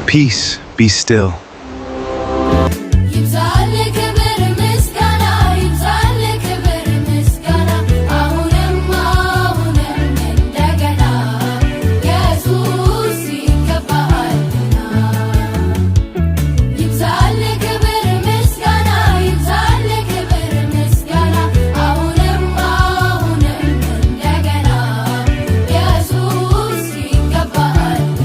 Peace, be still. ይብዛልህ ክብር ምስጋና፣ ይብዛልህ ክብር ምስጋና፣ አሁንም አሁንም እንደገና፣ ኢየሱስ ይገባሃልና። ይብዛልህ ክብር ምስጋና፣ ይብዛልህ ክብር ምስጋና፣ አሁንም አሁንም እንደገና፣ ኢየሱስ ይገባሃልና።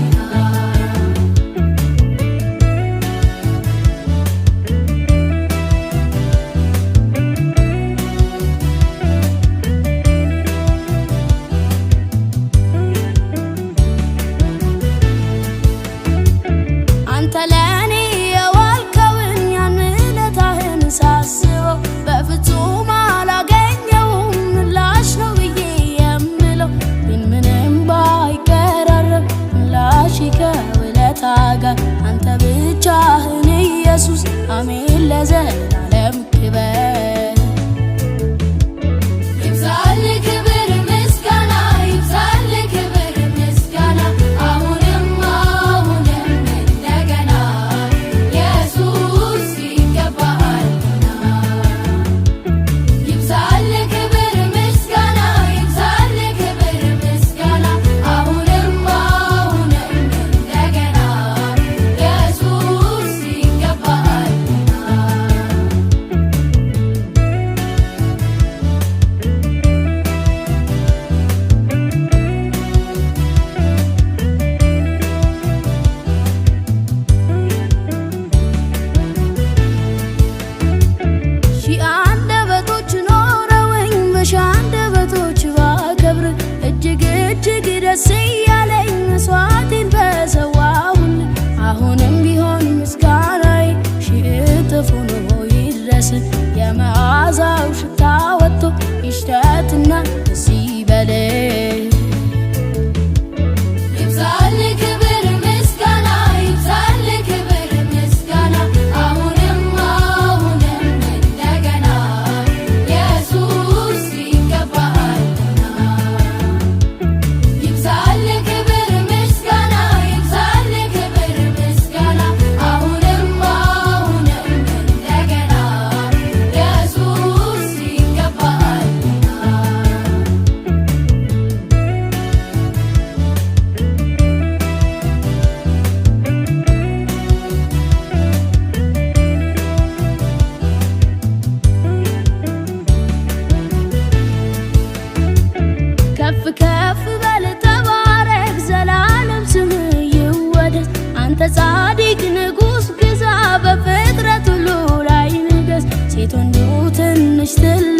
አንተ ለእኔ የዋልከውን ያን ውለታህን ሳስበው በፍጹም አላገኘውም ምላሽ ነው ብዬ የምለው። ግን ምንም ባይቀራረብ ምላሽ ከውለታ ጋር፣ አንተ ብቻህን ኢየሱስ፣ አሜን፣ ለዘላለም ክበር። ይብዛልህ ክብር ምስጋና፣ ይብዛልህ ክብር ምስጋና፣ አሁንም አሁንም እንደገና፣ ኢየሱስ ይገባሃልና። ይብዛልህ ክብር ምስጋና፣ ይብዛልህ ክብር ምስጋና፣ አሁንም አሁንም እንደገና፣ ኢየሱስ ይገባሃልና። ሺህ አንደበቶች ኖረውኝ በሺህ አንደበቶች ባከብር፣ እጅግ እጅግ ደስ እያለኝ መስዋዕቴን በሰዋሁልህ፣ አሁንም ቢሆን ምስጋናዬ ሺህ እጥፍ ሆኖ ይድረስ፣ የመዓዛው ሽታ ወጥቶ ይሽተትና ደስ ይበልህ። ይብዛልህ ክብር ምስጋና፣ ይብዛልህ ክብር ምስጋና፣ አሁንም አሁንም እንደገና፣ ኢየሱስ ይገባሃልና። ይብዛልህ ክብር ምስጋና፣ ይብዛልህ ክብር ምስጋና፣ አሁንም አሁንም እንደገና፣ ኢየሱስ ይገባሃልና። ከፍ ከፍ በል ተባረክ፣ ዘላለም ስምህ ይወደስ። አንተ ጻድቅ ንጉሥ ግዛ፣ በፍጥረት ሁሉ ላይ ንገስ። ሴት ወንዱ ትንሽ ትልቁ